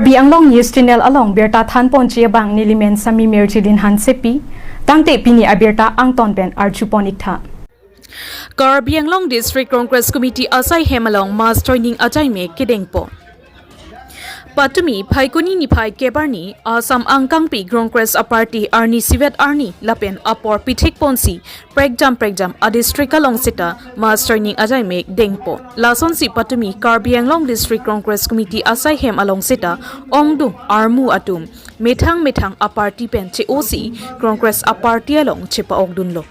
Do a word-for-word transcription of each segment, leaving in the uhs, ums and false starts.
Karbi Anglong News Channel along birta thanponji abang nelimen Sami Mirjilin Hansepi, tangte pini abirta angton pen arjupon iktha. Karbi Anglong District Congress Committee asai hem along mass joining ajaime kedengpo. Patumi Phaikuni niphai kep arni Assam angkangpi Congress aparty arni isivet arni lapen apor pithikponsi prekjam prekjam adistrict along seta mass joining ajaime dengpo. Lasonsi patumi Karbi Anglong District Congress Committee asai hem along seta ongdung armu atum methang methang aparty pen che-osi Congress aparty along chepa-okdunlo.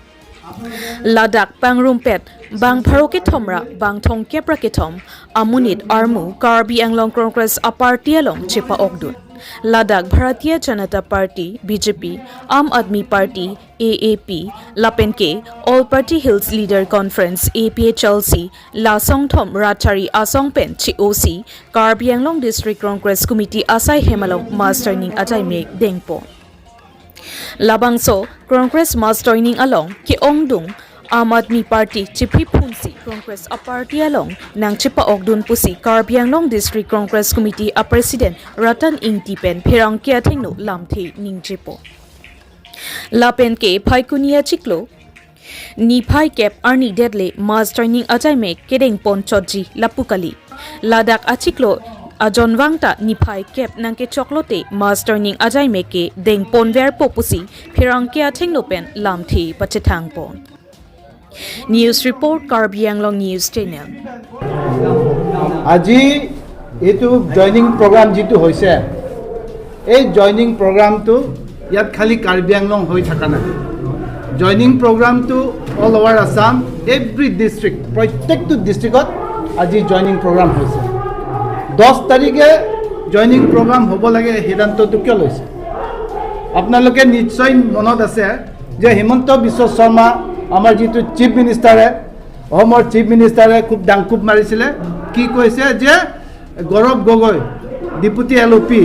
Ladak pangrumpet bang pharo kethom ra bang thomkep ra kethom amonit armu Karbi Anglong Congress aparty along chepa-okdun. Ladak Bharatiya Janata Party, B J P, Aam Aadmi Party, A A P, lapen ke All Party Hills Leader Conference, A P H L C, la songthom ra chari asong pen che-osi Karbi Anglong District Congress Committee asai hem along mass joining ajaime dengpo. Labangso Congress mass joining along ke-ongdung Aam Aadmi Party chiphi phunsi Congress aparty along nangchepa-okdun pusi Karbi Anglong District Congress Committee a President Ratan Ingti pen pherangke athengno lamthe ningjepo. Lapen ke Phaikuni achiklo niphai kep arni detle mass joining ajaime kedengpon chotji lapu kali. Ladak achiklo ajonvang ta niphai kep nangkechoklote mass joining ajaime kedengponverpo pusi pherangke athengno pen lamthe pachethangpon. News report, Karbi Anglong News Channel. আজি এইটো joining programme যিটো হৈছে, এই জইনিং প্ৰগ্ৰামটো ইয়াত খালি কাৰ্বি আংলং হৈ থকা নাই। জইনিং প্ৰগ্ৰামটো all over Assam, every district, প্ৰত্যেকটো ডিষ্ট্ৰিক্টত আজি জইনিং প্ৰগ্ৰাম হৈছে। দহ তাৰিখে জইনিং প্ৰগ্ৰাম হ'ব লাগে, সিদ্ধান্তটো কিয় লৈছে? আপোনালোকে নিশ্চয় মনত আছে যে হিমন্ত বিশ্ব শৰ্মা, আমাৰ যিটো চিফ মিনিষ্টাৰে, অসমৰ চিফ মিনিষ্টাৰে খুব ডাংকোপ মাৰিছিলে। কি কৈছে যে গৌৰৱ গগৈ, ডেপুটি এল অ' পি,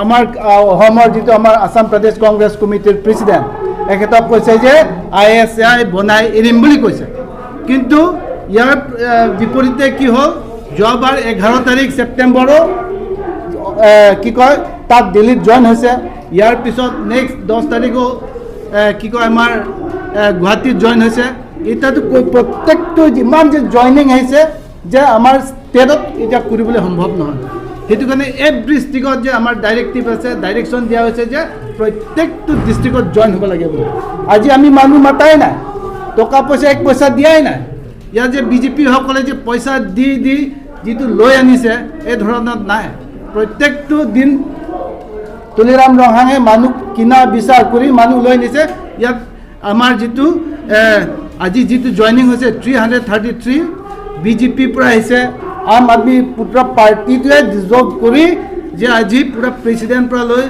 আমাৰ, আহ, অসমৰ যিটো আমাৰ আছাম প্ৰদেশ কংগ্ৰেছ কমিটিৰ প্ৰেচিডেণ্ট, এখেতক কৈছে যে আই এছ আই বনাই এৰিম বুলি কৈছে। কিন্তু ইয়াৰ, আহ, বিপৰীতে কি হ'ল, যোৱাবাৰ এঘাৰ তাৰিখ ছেপ্টেম্বৰো, আহ, কি কয়, তাত দিল্লীত জইন হৈছে। ইয়াৰ পিছত নেক্সট দহ তাৰিখো, আহ, কি কয়, আমাৰ, আহ, গুৱাহাটীত জইন হৈছে। এতিয়াতো কৈ-, প্ৰত্যেকটো যিমান যে জইনিং আহিছে, যে আমাৰ ষ্টেটত এতিয়া কৰিবলৈ সম্ভৱ নহয়। সেইটো কাৰণে এভৰি ডিষ্ট্ৰিক্টত যে আমাৰ ডাইৰেক্টিভ আছে, ডাইৰেকশ্যন দিয়া হৈছে যে প্ৰত্যেকটো ডিষ্ট্ৰিক্টত জইন হ'ব লাগে বুলি। আজি আমি মানুহ মাতাই নাই, টকা পইচা এক পইচা দিয়াই নাই। ইয়াত যে বি জে পিসকলে যে পইচা দি দি যিটো লৈ আনিছে, এই ধৰণত নাই। প্ৰত্যেকটো দিন তুলিৰাম ৰংহাঙে মানুহ কিনা বিচাৰ কৰি মানুহ লৈ আনিছে। ইয়াত আমাৰ যিটো, এ, আজি যিটো জইনিং হৈছে three hundred thirty three, B J পিৰ পৰা আহিছে, আম আদমী পুৰা পাৰ্টিটোৱে ডিজলভ কৰি যে আজি পুৰা প্ৰেচিডেণ্ট পৰা লৈ,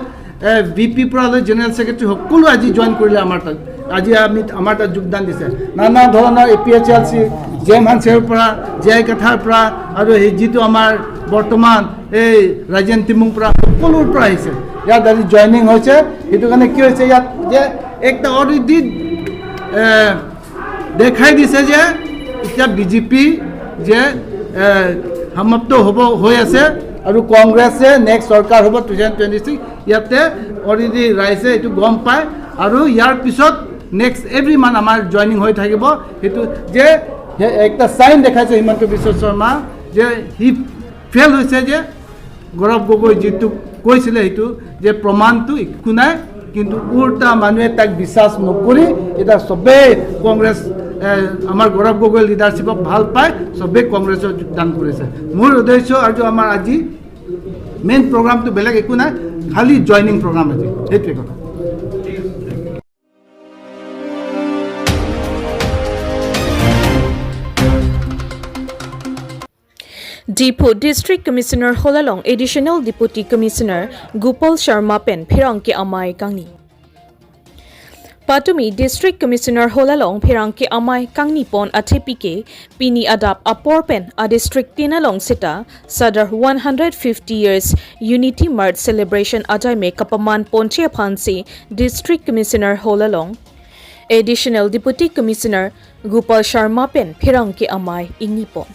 এ, ভি পি পৰা লৈ জেনেৰেল ছেক্ৰেটাৰী সকলো আজি জইন কৰিলে আমাৰ তাত। আজি আমি, আমাৰ তাত যোগদান দিছে। নানা ধৰণৰ A P H L C, J M হানছেৰ পৰা, জে আই কাথাৰ পৰা আৰু সেই যিটো আমাৰ বৰ্তমান এই ৰাজেন টিমুং পৰা সকলোৰ পৰা আহিছে। ইয়াত আজি জইনিং হৈছে। সেইটো কাৰণে কি হৈছে, ইয়াত যে একটা অলৰেডি, এ, দেখাই দিছে যে এতিয়া বি জে পি যে, এ, সমাপ্ত হ'ব, হৈ আছে আৰু কংগ্ৰেছে নেক্সট চৰকাৰ হ'ব টু থাউজেণ্ড টুৱেণ্টি ছিক্স। ইয়াতে অলৰেডি ৰাইজে এইটো গম পায় আৰু ইয়াৰ পিছত নেক্সট এভৰি মান্থ আমাৰ জইনিং হৈ থাকিব। সেইটো যে, যে একটা চাইন দেখাইছে হিমন্ত বিশ্ব শৰ্মা যে সি ফেইল হৈছে, যে গৌৰৱ গগৈ যিটো কৈছিলে সেইটো যে প্ৰমাণটো একো নাই, কিন্তু উল্টা মানুহে তাক বিশ্বাস নকৰি এতিয়া চবেই কংগ্ৰেছ, এ, আমাৰ গৌৰৱ গগৈ লিডাৰশ্বিপক ভাল পায়, চবেই কংগ্ৰেছত যোগদান কৰিছে। মোৰ উদ্দেশ্য আৰু আমাৰ আজি মেইন প্ৰগ্ৰামটো বেলেগ একো নাই, খালি জইনিং প্ৰগ্ৰাম আজি, সেইটোৱে কথা। Diphu District Commissioner Hall along Additional Deputy Commissioner Gopal Sharma pen pherangke amei kangni. Patumi District Commissioner Hall along pherangke amei kangnipon athepi ke pini adap apor pen adistrict tin along seta Sadar one hundred fifty years Unity March celebration ajaime kapamanponji aphansi District Commissioner Hall along Additional Deputy Commissioner Gopal Sharma pen pherangke amei ingnipon.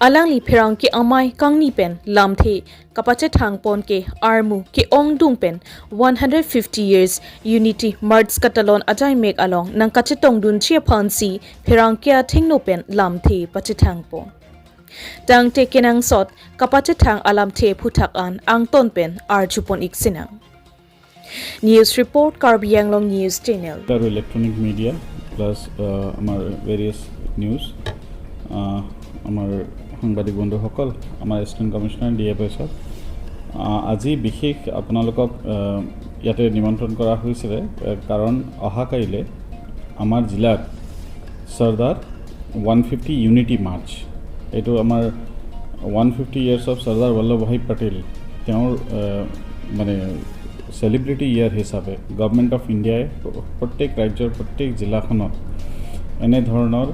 Alangli pherangke amei kangni pen lamthe kapachethang pon ke armu ke-ongdung pen one hundred fifty years Unity March katalon ajaimek along nangkachetongdunji aphansi pherangke athengno pen lamthe pachethang pon. Tangte kenangsot kapachethang alamthe aphuthak an angton pen arjupon ik sinang. News report, Karbi Anglong News Channel. আৰু electronic media plus আমাৰ ভেৰিয়াছ news, আমাৰ সাংবাদিক বন্ধুসকল, আমাৰ assistant commissioner D F O' sir, আহ, আজি বিশেষ আপোনালোকক আহ, ইয়াতে নিমন্ত্ৰণ কৰা হৈছিলে, আহ, কাৰণ অহা কাইলে আমাৰ জিলাত Sardar one fifty unity march, এইটো আমাৰ one fifty years of Sardar Vallabhbhai Patel, তেওঁৰ আহ, মানে চেলিব্ৰেটি ইয়াৰ হিচাপে গভৰ্ণমেণ্ট অফ ইণ্ডিয়াই প্ৰত্যেক ৰাজ্যৰ প্ৰত্যেক জিলাখনত এনেধৰণৰ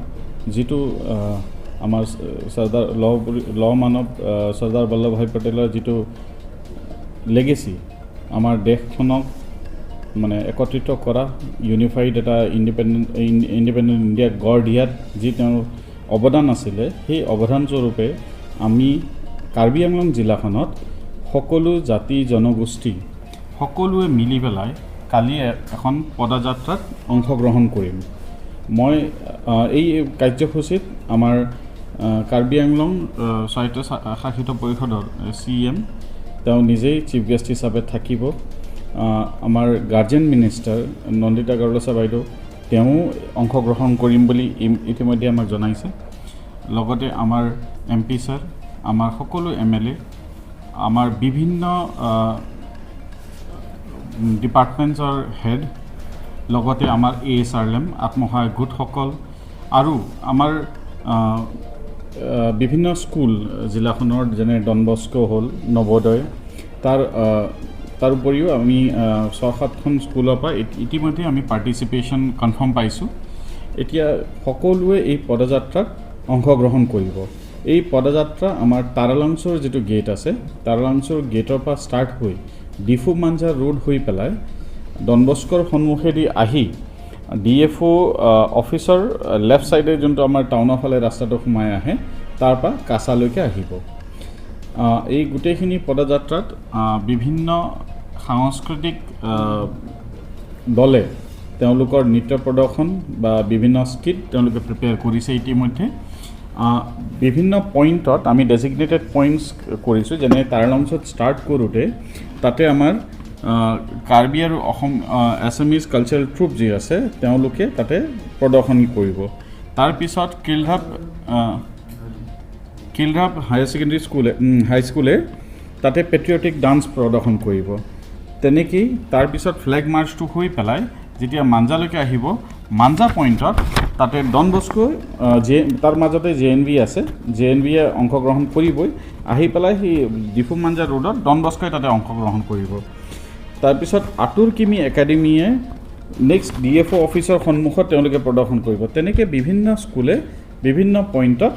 যিটো আহ, আমাৰ চৰ্দাৰ লৌহ পুৰুষ, লৌহ মানৱ আহ, চৰ্দাৰ বল্লভভাই পেটেলৰ যিটো লেগেচি, আমাৰ দেশখনক মানে একত্ৰিত কৰা, ইউনিফাইড এটা ইণ্ডিপেণ্ডেণ্ট ইণ্ডিপেণ্ডেণ্ট ইণ্ডিয়া গঢ় দিয়াত যি তেওঁৰ অৱদান আছিলে, সেই অৱদান স্বৰূপে আমি কাৰ্বি আংলং জিলাখনত সকলো জাতি জনগোষ্ঠী সকলোৱে মিলি পেলাই কালি এ- এখন পদযাত্ৰাত অংশগ্ৰহণ কৰিম। মই আহ, এই কাৰ্যসূচীত আমাৰ আহ, কাৰ্বি আংলং আহ, স্বায়ত্ত শা- শাসিত পৰিষদৰ চি ই এম, তেওঁ নিজেই চিফ গেষ্ট হিচাপে থাকিব। আহ, আমাৰ গাৰ্জেন মিনিষ্টাৰ নন্দিতা গাৰোছা বাইদেউ, তেওঁ অংশগ্ৰহণ কৰিম বুলি ইম- ইতিমধ্যে আমাক জনাইছে। লগতে আমাৰ এম পি ছাৰ, আমাৰ সকলো এম এল এ, আমাৰ বিভিন্ন আহ, ডিপাৰ্টমেণ্টছৰ হেড, লগতে আমাৰ এ এছ আৰ এল এম, আত্মসহায়ক গোটসকল আৰু আমাৰ আহ, আহ, বিভিন্ন স্কুল জিলাখনৰ, যেনে ডন বস্কো হ'ল, নৱোদয়, তাৰ আহ, তাৰ উপৰিও আমি আহ, ছয় সাতখন স্কুলৰ পৰা ইতি- ইতিমধ্যে আমি পাৰ্টিচিপেশ্যন কনফাৰ্ম পাইছোঁ। এতিয়া সকলোৱে এই পদযাত্ৰাত অংশগ্ৰহণ কৰিব। এই পদযাত্ৰা আমাৰ তাৰালাংচৰ যিটো গেট আছে, তাৰালাংচৰ গেটৰ পৰা ষ্টাৰ্ট হৈ ডিফু মাঞ্জা ৰোড হৈ পেলাই ডন বস্কৰ সন্মুখেদি আহি ডি এফ অ' আহ, অফিচৰ আহ, লেফ্ট চাইডে যোনটো আমাৰ টাউনৰ ফালে ৰাস্তাটো সোমাই আহে, তাৰ পৰা কাছালৈকে আহিব। আহ, এই গোটেইখিনি পদযাত্ৰাত আহ, বিভিন্ন সাংস্কৃতিক আহ, দলে তেওঁলোকৰ নৃত্য প্ৰদৰ্শন বা বিভিন্ন স্কিট তেওঁলোকে প্ৰিপেয়াৰ কৰিছে ইতিমধ্যে। আহ, বিভিন্ন পইণ্টত আমি ডেজিগনেটেড পইণ্টছ কৰিছোঁ, যেনে তাৰালাংচত ষ্টাৰ্ট কৰোঁতে তাতে আমাৰ আহ, কাৰ্বি আৰু অসম আহ, এছামিজ কালচাৰেল ট্ৰুপ যি আছে, তেওঁলোকে তাতে প্ৰদৰ্শনী কৰিব। তাৰপিছত কিলধাপ আহ, কিলধাপ হায়াৰ ছেকেণ্ডেৰী স্কুলে উম, হাইস্কুলে তাতে পেট্ৰিয়টিক ডান্স প্ৰদৰ্শন কৰিব। তেনেকেই তাৰপিছত ফ্লেগ মাৰ্চটো হৈ পেলাই যেতিয়া মাঞ্জালৈকে আহিব, মাঞ্জা পইণ্টত তাতে ডন বস্কো আহ, জে তাৰ মাজতে জে এন ভি আছে, জে এন ভিয়ে অংশগ্ৰহণ কৰিবই। আহি পেলাই সেই ডিফু মাঞ্জা ৰোডত ডন বস্কোই তাতে অংশগ্ৰহণ কৰিব। তাৰপিছত আতুৰ কিমি একাডেমীয়ে নেক্সট ডি এফ অ' অফিচৰ সন্মুখত তেওঁলোকে প্ৰদৰ্শন কৰিব। তেনেকে বিভিন্ন স্কুলে বিভিন্ন পইণ্টত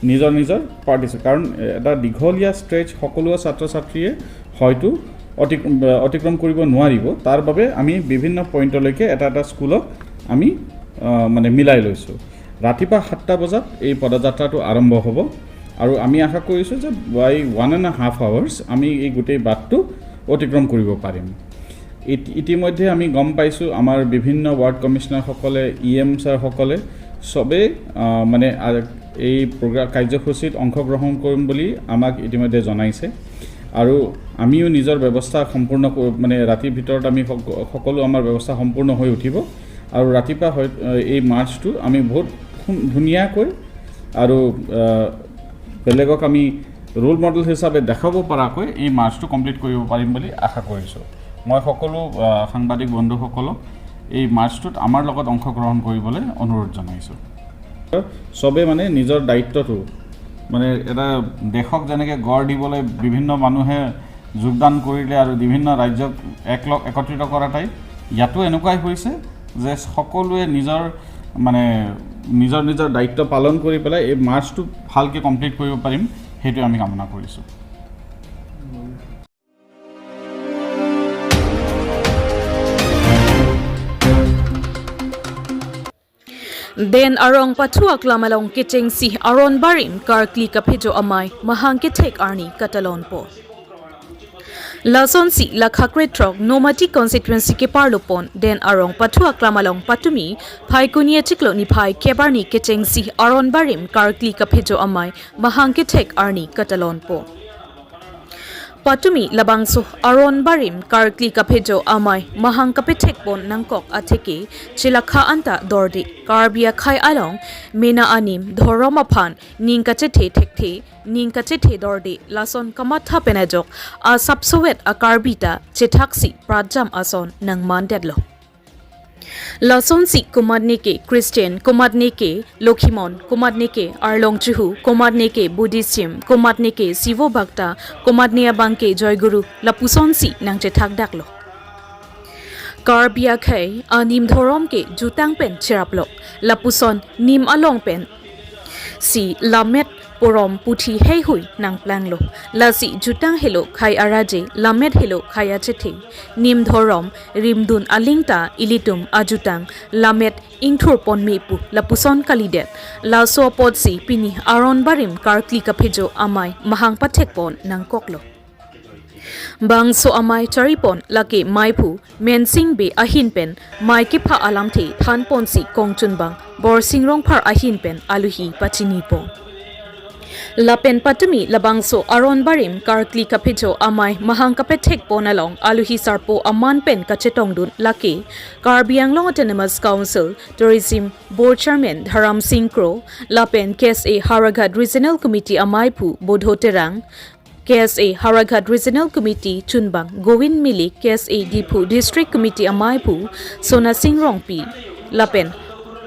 নিজৰ নিজৰ পাৰ্টিচিপেট, কাৰণ এটা দীঘলীয়া ষ্ট্ৰেচ সকলো ছাত্ৰ ছাত্ৰীয়ে হয়তো অতিক্ৰম অতিক্ৰম কৰিব নোৱাৰিব। তাৰ বাবে আমি বিভিন্ন পইণ্টলৈকে এটা এটা স্কুলক আমি আহ, মানে মিলাই লৈছোঁ। ৰাতিপুৱা সাতটা বজাত এই পদযাত্ৰাটো আৰম্ভ হ'ব আৰু আমি আশা কৰিছোঁ যে by one and half hours আমি এই গোটেই বাটটো অতিক্ৰম কৰিব পাৰিম। ইতি- ইতিমধ্যে আমি গম পাইছোঁ, আমাৰ বিভিন্ন ৱাৰ্ড কমিশ্যনাৰসকলে, ই এম ছাৰসকলে, চবেই আহ, মানে আ- এই প্ৰগ্ৰা কাৰ্যসূচীত অংশগ্ৰহণ কৰিম বুলি আমাক ইতিমধ্যে জনাইছে। আৰু আমিও নিজৰ ব্যৱস্থা সম্পূৰ্ণ ক- মানে ৰাতিৰ ভিতৰত আমি সক- সকলো আমাৰ ব্যৱস্থা সম্পূৰ্ণ হৈ উঠিব আৰু ৰাতিপুৱা হয় এই মাৰ্চটো আমি বহুত সু- ধুনীয়াকৈ আৰু আহ, বেলেগক আমি ৰোল মডেল হিচাপে দেখাব পৰাকৈ এই মাৰ্চটো কমপ্লিট কৰিব পাৰিম বুলি আশা কৰিছোঁ। মই সকলো আহ, সাংবাদিক বন্ধুসকলক এই মাৰ্চটোত আমাৰ লগত অংশগ্ৰহণ কৰিবলৈ অনুৰোধ জনাইছোঁ। চবে মানে নিজৰ দায়িত্বটো, মানে এটা দেশক যেনেকে গঢ় দিবলৈ বিভিন্ন মানুহে যোগদান কৰিলে আৰু বিভিন্ন ৰাজ্যক একলগ একত্ৰিত কৰা টাইপ, ইয়াতো এনেকুৱাই হৈছে যে সকলোৱে নিজৰ মানে নিজৰ নিজৰ দায়িত্ব পালন কৰি পেলাই এই মাৰ্চটো ভালকৈ কমপ্লিট কৰিব পাৰিম, সেইটোৱে আমি কামনা কৰিছোঁ। Den arong pathu aklam along kechengsi aron barim karkli kaphejo amei mahang kethek arni katalonpo. Lasonsi lakha krethrok Nomati constituency keparlopon den arong pathu aklam along patumi Phaikuni achiklo niphai kep arni kechengsi aron barim karkli kaphejo amei mahang kethek arni katalonpo. Patumi labangso aron barim karkli kaphejo amei mahang kapethekpon nangkok atheke chelakha anta dorde Karbi akhei along mena anim dhorom aphan ning kachethe thekthe, ning kachethe dorde lason kamatha pen ajok asapsovet a-Karbi ta chethaksi pratjam ason nangmandetlo. Lasonsi komatne ke Christian, komatne ke Lokhimon, komatne ke Arlong Chuhu, komatne ke Buddhism, komatne ke Shivo Bhakta, komatne abang ke Joy Guru, lapusonsi nangchethakdaklo. Karbi akhei anim dhorom ke jutang pen cheraplok, lapuson nim along pen si lammet porom puthi heihui nangplanglo. Lasi jutang helo khei araje, lammet helo khei achethe. Nim dhorom rimdun aling ta ilitum ajutang lammet ingthurpon me pu lapuson kalidet. Laso apotsi pini aron barim karkli kaphejo amei mahang pathekpon nangkoklo. Bangso amei charipon lake meiphu Mensing Bey ahin pen mei kepha alamthe thanponsi kongchunbang Borsing Rongphar ahin pen aluhi pachinipon. Lapen patumi labangso aron barim karkli kaphejo amei mahang kapethekpon along aluhi sarpo aman pen kachetongdun lake Karbi Anglong Autonomous Council Tourism Board Chairman Dharam Sing Kro, lapen K S A Howraghat Regional Committee ameiphu Bodho Terang, K S A Howraghat Regional Committee chunbang Govind Milik, K S A Diphu District Committee ameiphu Sona Sing Rongpi, lapen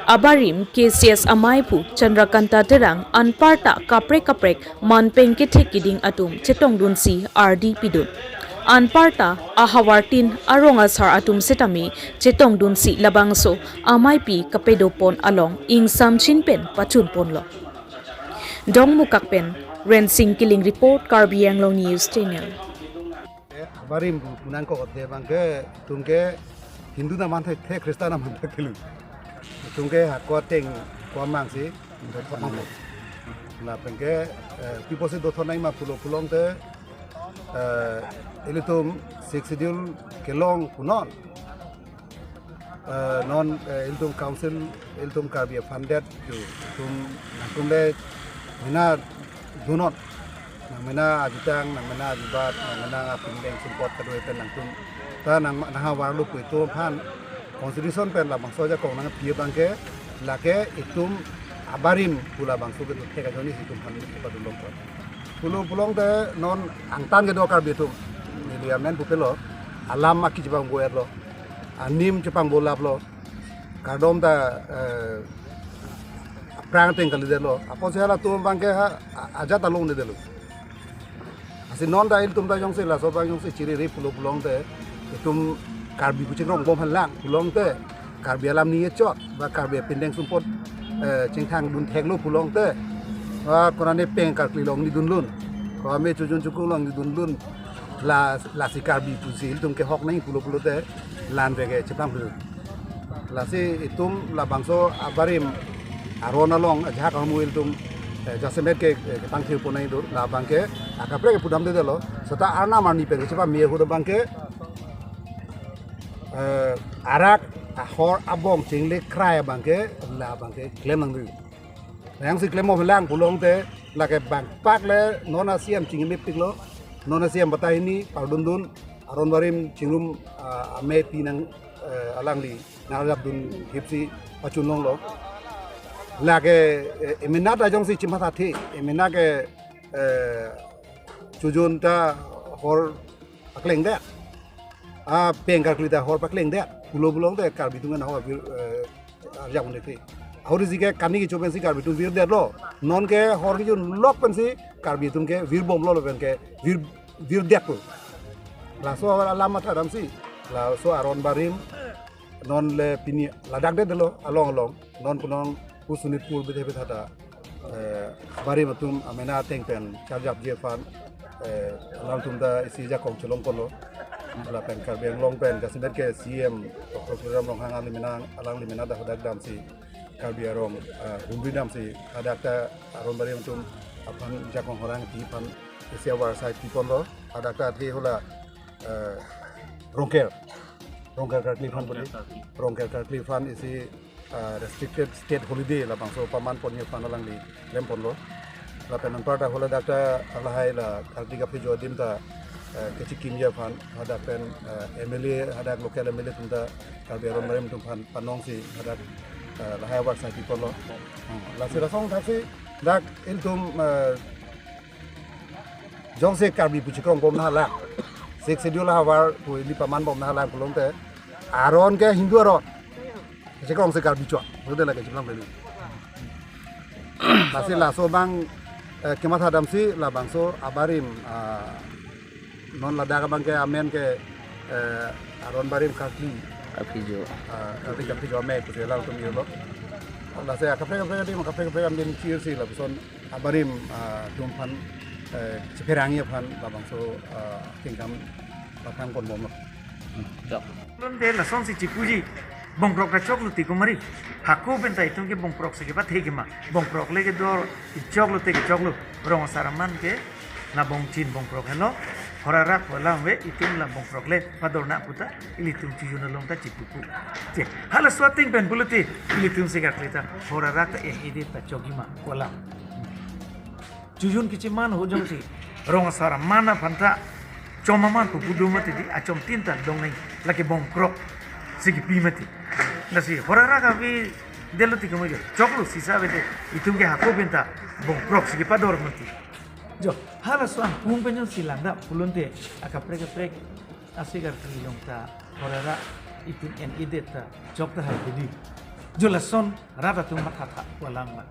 abarim K C S ameiphu Chandrakanta Terang anparta kaprek kaprek manpeng kethek kiding atum chetongdunsi ardi pidun. Anparta ahavartin arong asar atum setame chetongdunsi labangso ameipi kapadopon along ingsamjin pen pachunponlo. Dongmukak pen Rensing Killing report, Karbi Anglong News Channel. Barim pu nangkok de abangke, itum ke Hindu na manthe the, Christian na manthe thelu. Itum ke hako ateng ko-an mang si dothor nanglo. Lapen ke, eh, pi apotsi dothor nangma pulo pulongte, eh, ilitum Sixth Schedule kelong punon. Eh, non, eh, ilitum council, ilitum Karbi aphan det ju, itum nangtum le mena dunnon, nangmena ajutang, nangmena ajubat, nangmena apindeng sumpot kadokave pen nangtum ta nang, nanghavarlo pu itum aphan constitution pen labangso ajakong nangpi abangke, lake itum abarim pu labangso ke dothek ajoine si itum aphan padun longpo. Pulo pulongte non angtan kedo Karbi atum, neli amen pupelo, alam aki chepangbo-etlo, anim chepangbolaplo, kardom ta, eh, aphrang ateng kalidetlo. Apotsi halatum abangke ha, a-, ajat along nedetlo. Lasi non ta ilitum ta jongsi laso abang jongsi chiriri pulo pulongte, itum Karbi kuching rong bom halang pulongte, Karbi alam ni echot, ba Karbi apindeng sumpot, eh, chingthang dun theklo pulongte, ba konane peng karkli along nidunlun, ko ame chojun chokung along nidunlun, la, lasi Karbi pusi ilitum kehok nang pulo pulote, lan veke cheplang pulo. Lasi itum labangso abarim aron along ajahak ahormu ilitum, eh, jasemet ke, eh, kepangthirpon nangji do, labangke akaprek pudamdedetlo, seta arnam arni pen kechepame ahut abangke, eh, arak ahor abong chingle krai abangke, labangke klem nangri. Nangsi klem mo lang pulongte, lake bang pak le non a-C M chingmepiklo, non a-C M batai hini pardundun, aron barim chingrum, ah, ameipi nang, eh, alangli nangrapdun hipsi pachunlonglo. Lake, eh, emena ta jongsi chimathathe, emena ke, eh, chojun ta hor paklengdet, a peng karkli ta hor paklengdet pulo pulongte Karbi atum ke nahor vir, eh, arjap un-e the. Ahut isi ke kani kecho pensi Karbi atum virdetlo. Non ke hor kejun lok pensi Karbi atum ke virbomlo, lapen ke vir, virdetlo. Laso alam matha damsi, laso aron barim non le pini ladakdetlo along along. Non punong pu Sonitpur bidhe bidhata, eh, barim atum amena ateng pen charjapji aphan, eh, alangtum ta isi ajakong chelongponlo. Lapen Karbi Anglong pen jasemet ke C M Doctor Tuliram Ronghang alangli mena, alangli mena ta hadak damsi Karbi arong, ah, humri damsi hadak ta aron barim atum aphan jakong horang ti aphan isi avarsai piponlo, hadak ta athe hala, ah, Rongker, Rongker karkli aphan puli, Rongker karkli aphan isi, ah, restricted state holiday labangso paman ponji aphan alangli klemponlo. Lapen anparta hala dak ta lahai la karkli kaphejo adim ta, eh, kachekimji aphan hadak pen, eh, M L A, hadak local M L A atum ta Karbi aron barim atum aphan panongsi hadak, eh, lahai avarsai piponlo. Hmm. Lasi lason thaksi dak ilitum, eh, jongsi Karbi pu chekrong bom nanghalang, Sixth Schedule ahavar pu ili paman bom nanghalang pulote aron ke Hindu aron, chekrongsi Karbi chot, rute lake chiplang peli. Lasi laso abang, eh, kematha damsi labangso abarim, ah, non ladak abang ke amen ke, eh, aron barim karkli, Kaphejo. Ah, karkli kaphejo amei pusi alangtum irlo. Lasi akaprek kaprek adim, akaprek kaprek adim chirsi lapuson abarim, ah, atum aphan, eh, chepherangji aphan labangso, ah, kengkam laphrang ponbomlo. Chok. Lon de lasonsi chipuji, bongkrok ta choklo ti kumari. Hako penta itum ke bongkrok si kepathe kema. Bongkrok le kedo, choklo te kechoklo. Rong asar aman ke nabong chin bongkrok helo. Hor arak pu alam ave, itum la bongkrok le pador nang puta, ilitum chojun along ta chipupu. Che, halaso ating pen pulote, ilitum si karkli ta hor arak ta eh ide ta chokji ma pu alam. Chojun kechiman ho jongsi rong asar aman aphan ta chom aman pu pu do mati di, achom tin ta dong nang, lake bongkrok si kepi mati. Lasi hor arak avedetlo ti kumari, choklo sisa avete, itum ke hako penta bongkrok si kepador mati. Jo, halaso angkung pen jongsi langdam pulote akaprek kaprek isi karkli along ta hor arak itum en-edet ta chok tahai pedi. Jo, lason rat atum mathatha pu alam ma.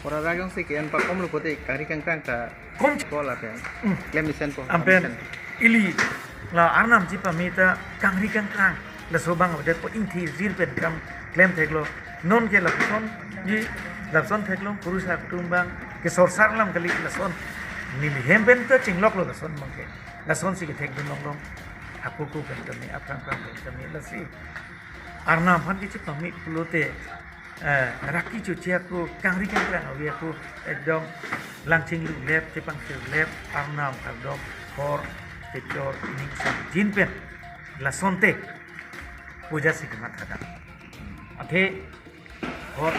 Hor arak jongsi ke-en pakomlo pote kangri kangkrang ta kom ko lapen. Hmm. Klem mesenpo. Ampen mesenpo. Ili la arnam chepame ta kangri kangkrang, laso abang avedet po, ingthi jir pen kam klem theklo. Non ke lapuson ji, lapuson theklong, purusar atum abang kesorsar alam kali lason. Neli hem pen ta chingloklo lason abang ke. Lasonsi kethekdun longlong. Hako ko pen kami, aphrang phrang pen kami, lasi arnam aphan kechepame pulote, eh, rak kechoche ako, kangri kangkrang ave ako, ekdom lang chinglulep, chepangchirlep, arnam kardom, hor, kechor, ningsang jin pen lasonte puja si kematha dam. Athe hor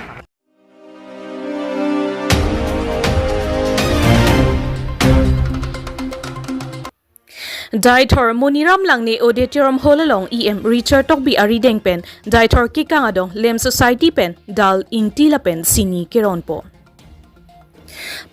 Deithor Moniram Langne Auditorium Hall along E M Richard Tokbi arideng pen Deithor Kekang Adong LAMP Society pen dal, ingti lapen sini keronpo.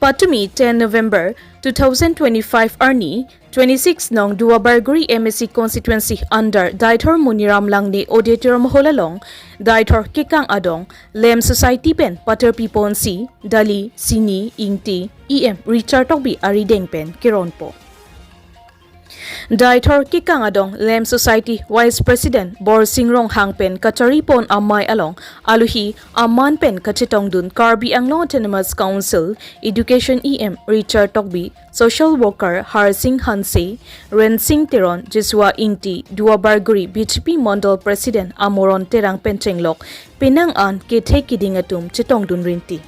Patumi ten November two thousand twenty-five arni twenty-six nong Duarbagori M A C constituency under Deithor Moniram Langne Auditorium Hall along Deithor Kekang Adong LAMP Society pen paterpi ponsi dali, sini, ingti E M Richard Tokbi arideng pen keronpo. Deithor Kekang Adong LAMP Society Vice President Borsing Ronghang pen kachari pon amei along alohi aman pen kachetongdun Karbi Anglong Autonomous Council Education E M Richard Tokbi, Social Worker Harsing Hanse, Rensing Teron, Jesua Ingti, Duarbagori B J P Mondol President Amoron Terang pen chenglok penang an kethe kiding atum chetongdun rinti.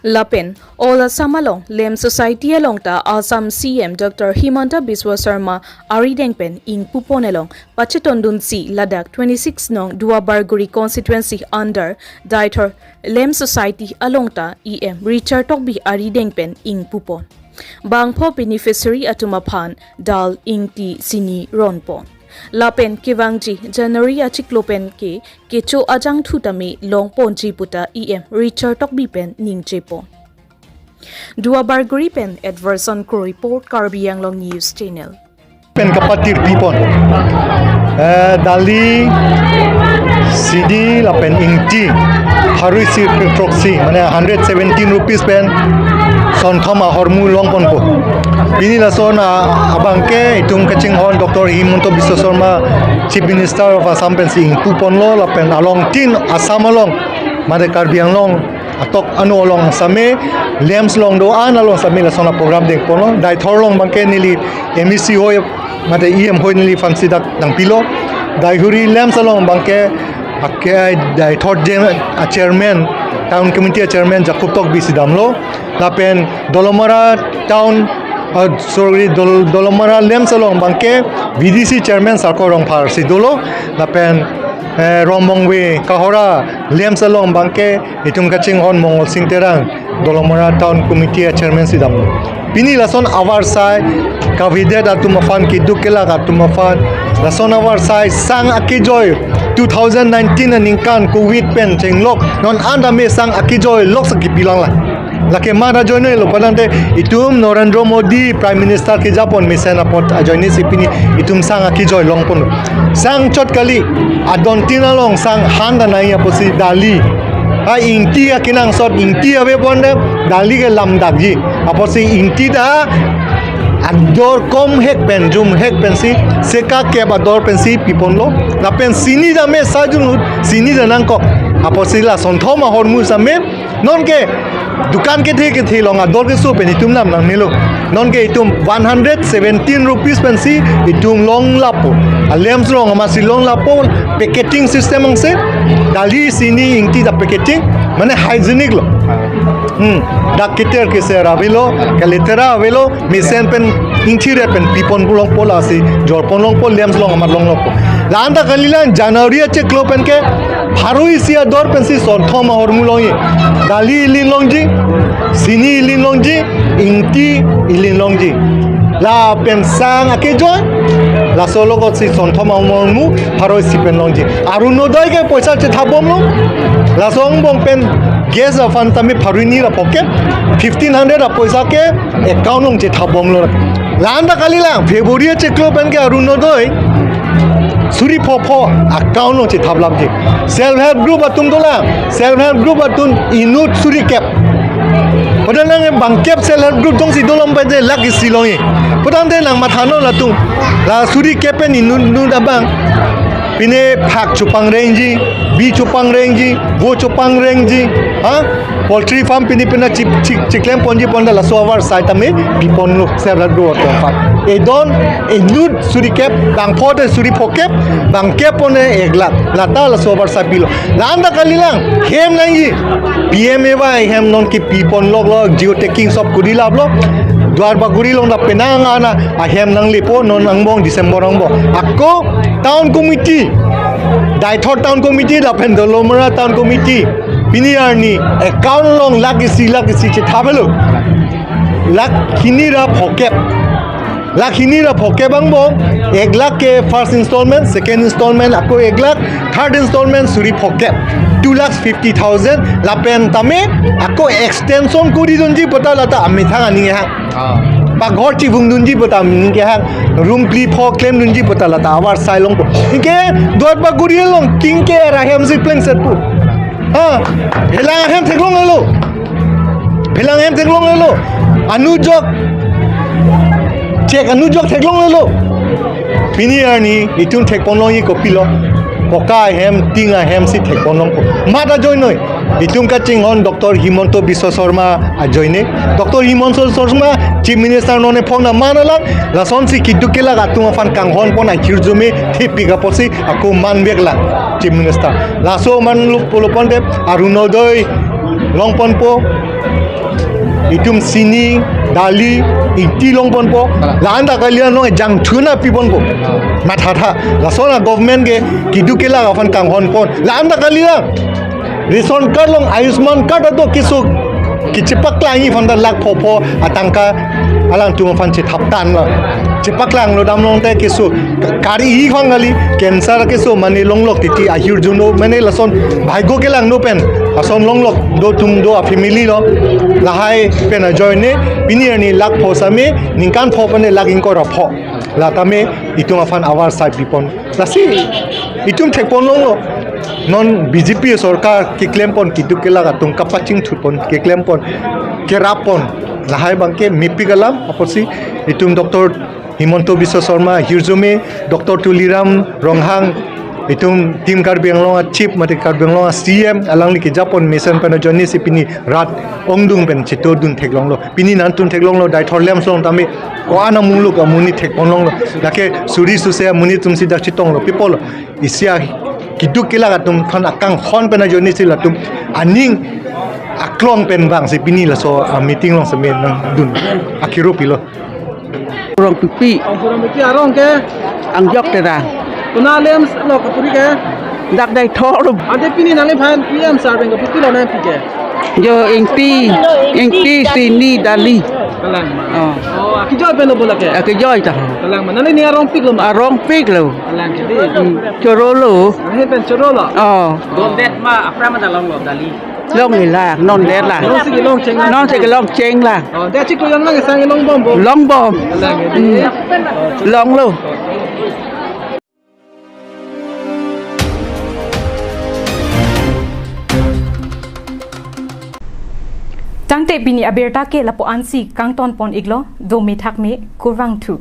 Lapen All Assam along LAMP Society along ta Assam C M Doctor Himanta Biswa Sarma arideng pen ingpupon along pachetongdunsi ladak twenty-six nong Duarbagori constituency under Deithor LAMP Society along ta E M Richard Tokbi arideng pen ingpupon. Bangpho beneficiary atum aphan dal, ingti, sini ronpon. Lapen kevangji January achiklo pen ke kecho ajangthu tame longponji puta E M Richard Tokbi pen ningjepon. Duarbagori pen Edverson Kro report, Karbi Anglong News Channel. Pen kapaterpi pon. Eh, dali, sini lapen ingti. Harui sirkep throksi, mane hundred seventeen rupees pen sonthom ahormu longponpo. Pini lason abangke itum kachinghon Doctor Himanta Biswa Sarma, Chief Minister of Assam pensi ingpuponlo lapen along tin Assam along, mane Karbi Anglong atok anu along same, LAMPS along do-an along same lason aprogram dengponlo. Deithor along abangke neli M A C hoi, mate E M hoi neliphansi dak nangpilo. Deithor LAMPS along abangke Ke Daithor Dam a chairman, town committee a chairman Jacob Tokbi si damlo. Lapen Dolamara town, uh, sorry, Dol, Dolamara LAMPS along abangke V D C chairman Sarko Rongphar si dolo. Lapen, eh, Rongmongve Kohora LAMPS along abangke itum kachinghon Mongol Sing Terang, Dolamara town committee a chairman si dam. Pini lason avarsai, kavidet atum aphan, keduk kelak atum aphan, lason avarsai sang akejoi two thousand nineteen aningkan covid pen chenglok non an tame sang akejoi lok sa kipi lang la. Lake mat ajoine lo padante itum Narendra Modi Prime Minister kejapon mesen apot ajoine si pini itum sang akejoi longpon. Sang chot kali, adon tin along sang han danai apotsi dali. A ingti akenangsot ingti ave ponte dali ke lamdakji. Apotsi ingti ta ador kom hek pen, jum hek pensi, seka kep ador pensi piponlo. Lapen sini tame sajun ut, sini ta nangkok. Apotsi lason thom ahormu tame, nonke dukan kethe kethe along ador keso pen itum nam nangnelo. Nonke itum one hundred seventeen rupees pensi itum long lapo. A LAMPS along amatsi long lapo, packaging system angse, dali sini ingti ta packaging, mane hygienic lo. Hmm, dak keter keser avelo, kaletera avelo, mesen pen ingthir pen pipon longpo lasi, jorpon longpo, LAMPS along amat long longpo. La-an ta kalilang January achiklo pen ke pharo isi ador pensi son thom ahormu longji. Dali ilin longji, sini ilin longji, ingti ilin longji. Lapen sang akejoi, laso logot si son thom ahormu pharo isi pen longji. Arunodoi ke poisa chethapbomlo. Laso angbong pen gas aphan tame pharo hini ra phokep, fifteen hundred apoisa ke account along chethapbomlo. La-an ta kalilang February achiklo pen ke Arunodoi suri phopho account along chethaplamji. Self help group atum dolang, self help group atum inut suri kep. Padahal nang bangkep self help group tongsi dolom pade lakh isi longji. Padahal te nang mathanon latum, la suri kep pen inut inut abang. Pine phak chopangrengji, bi chopangrengji, vo chopangrengji, ha? Poultry farm pine pine chip chip chiklem ponji ponda laso avarsai tame piponlo self help group atum aphan. Edon inut suri kep, bangpho te suri phokep, bangkep pone ek lakh. Lata laso avarsai pilo. La-an ta kalilang hem nangji. P M A Y hem non kipi ponloklo, geotagging sop kuri laplo. Duar Bagori along ta penang ana ahem nanglepo non angbong December angbong. Ako town committee, Daithor town committee lapen Dolamara town committee pini arni account along lakh isi lakh isi chethaplo. Lakh hini ra phokep. Lakh hini ra phokep angbong, ek lakh ke first installment, second installment ako ek lakh, third installment suri phokep, two lakhs fifty thousand. Lapen tame ako extension kuri dunji pota lata amethang aning kehang. Ah. Paghor chivung dunji pota aning kehang, room phli pho klem dunji pota lata avarsai longpo. Anke Duar Bagori along king ke ra hem si plengsetpo. Ha, helang hem theklonglelo. Phelang hem theklonglelo. Anujok. Chek anujok theklonglelo. Pini arni itum thekponlongji kopilo. Poka ahem, tin ahem si thekponlongpo. Mat ajoinoi. Itum kachinghon Doctor Himanta Biswa Sarma ajoine. Doctor Himanta Sarma Chief Minister non ephong na man alang. Lasonsi keduk kelak atum aphan kanghon pon ahirjume thepik apotsi ako man veklang Chief Minister. Laso man lup polo ponte Arunodoi longponpo, itum sini, dali, ingti longponpo. La-an ta kalilang jangthuna piponpo. Mathatha. Lason a government ke keduk kelak aphan kanghon pon. La-an ta kalilang ration card along Ayushman card ato keso kechepaklangji aphan ta lakh phopho atangka alangtum aphan chethaptan lo. Chepaklanglo damlong te keso kari-i khang kali, cancer keso mane longlok titi ahirjuno mane lason bhaigo kelangno pen ason longlok do atum do a family lo. Lahai pen ajoine pini arni lakh pho same ningkan pho pene lakh ingkoi ra pho. La tame itum aphan avarsai pipon. Lasi itum thekponlonglo. Non B J P sorkar keklempon keduk kelak atum kapachingthutpon keklempon kerappon. Lahai abangke mepik alam apotsi itum Doctor Himanta Biswa Sarma ahirjume, Doctor Tuliram Ronghang, itum Team Karbi Anglong a chief mate Karbi Anglong a C M alangli kejapon mesen pen ajoine si pini rat ongdung pen chetodun theklonglo. Pini nangtum theklonglo Daithor LAMPS along tame ko-an amuluk amonit thekponlonglo. Lake suri suse amonit atumsi dak chetonglo. People isi a Keduk kelak atum aphan akanghon pen ajoine si latum aning aklong pen vangsi pini laso a meeting along seme nangdun akiro pilo. Rongpipi. Ang kurang biki arong ke? Angjok Terang. Konat alam lo kapuri ke? Dak Deithor lo. Ante pini nangliphan P M sir pen kapu pilo nangpi ke? Jo Ingti, Ingti Sini Dali. Kalang ma. Oh. Oh, akejoi pen lo bola ke? Akejoi ta. Kalang ma. Nangli ning arongpik lo ma? Arongpik lo. Kalang jadi. Hmm. Choro lo. Nangli pen choro lo. Oh. Don det ma, apra ma dalong lo Dali. Longlelang, non det lang. Non si kelong cheng lang. Non si kelong cheng lang. Oh, det chiklo jon lang sang longbom bo. Longbom. Kalang jadi. Hmm. Longlo. Tangte pini abirta ke lapu-ansi kangton pon iklo, do methak me kurvangthu.